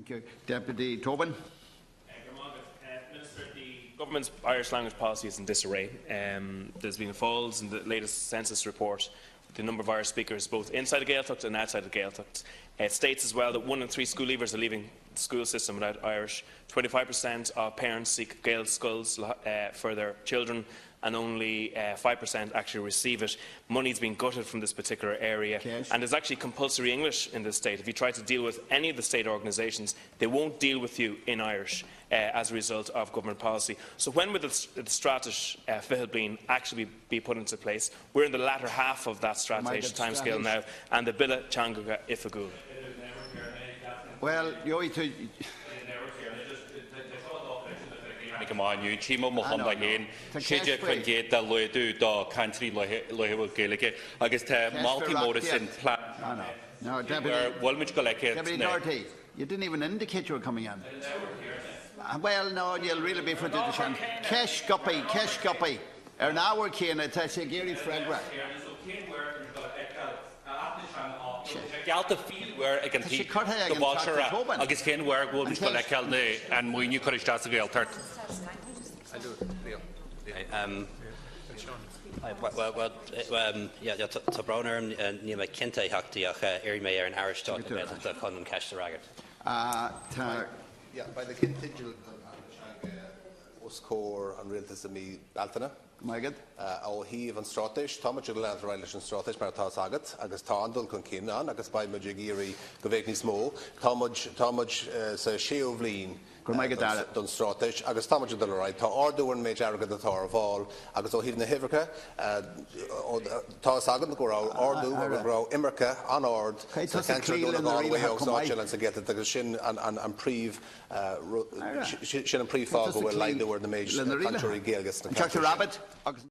Thank you. Deputy Tobin. Minister, the government's Irish language policy is in disarray. Um, there's been falls in the latest census report the number of Irish speakers both inside the Gaeltacht and outside the Gaeltacht. It states as well that one in three school leavers are leaving the school system without Irish. 25% of parents seek Gael schools uh, for their children and only uh, 5% actually receive it. Money's been gutted from this particular area. Cash. And there's actually compulsory English in this state. If you try to deal with any of the state organisations, they won't deal with you in Irish uh, as a result of government policy. So when will the, the Stratish uh, Fihelbeen actually be put into place? We're in the latter half of that Stratish timescale now, and the Billa Changaga Ifagul. Well, you to go tíma mo chun le héin sé chun géad a luú dá country le Gaeilge agus tá moltaí móra sin plan. No, Deputy, bhfuil go le Deputy Doherty, you didn't even indicate you were coming in. Uh, well, no, you'll really be for the shan. Ceist sciobtha, ceist sciobtha. Ar an ábhar céanna tá sé ag iarraidh freagra. Geallta fiú ag an Tá sé curtha ag an Teachta Tobin. agus cén uair go bhfuil go leicel an maoiniú chur isteach sa Ghaeltacht. Um, well, well, um, yeah, yeah, tá brón orm níl mé cinnte theachtaí ach iarrfaidh mé ar an Aire Stáit na Gaeltachta chun an ceist a fhreagairt. Tá Yeah, beidh na ceannteidil os comhair an rialtas i mí Bealtaine. Maith agat. Ó thaobh an straitéis, tá muid ag leanúint ar aghaidh leis an straitéis mar atá agat agus tá an-dul chun cinn ann agus beidh muid ag iarraidh go mbeidh níos mó. Tá muid, tá muid sa séú bhliain Go raibh maith agat, Aire. don straitéis agus tá muid ag dul ar aghaidh. Tá ardú ar an méid airgead atá ar fáil agus ó thaobh na huimhreacha, tá fhios agam go raibh ardú agus go raibh imirce an-ard Caithfidh sa tusa cheantar cloí Dún le na na nGall rialacha Mhaigh Eo chomh maith. agus áit eile sa Ghaeltacht agus sin an príomh Aire, sin an caithfidh príomhfáth tusa go bhfuil cloí laghdú ar na méid le na rialacha. cainteoirí Gaeilge sna An Teachta ceantair sin. Rabbitte agus.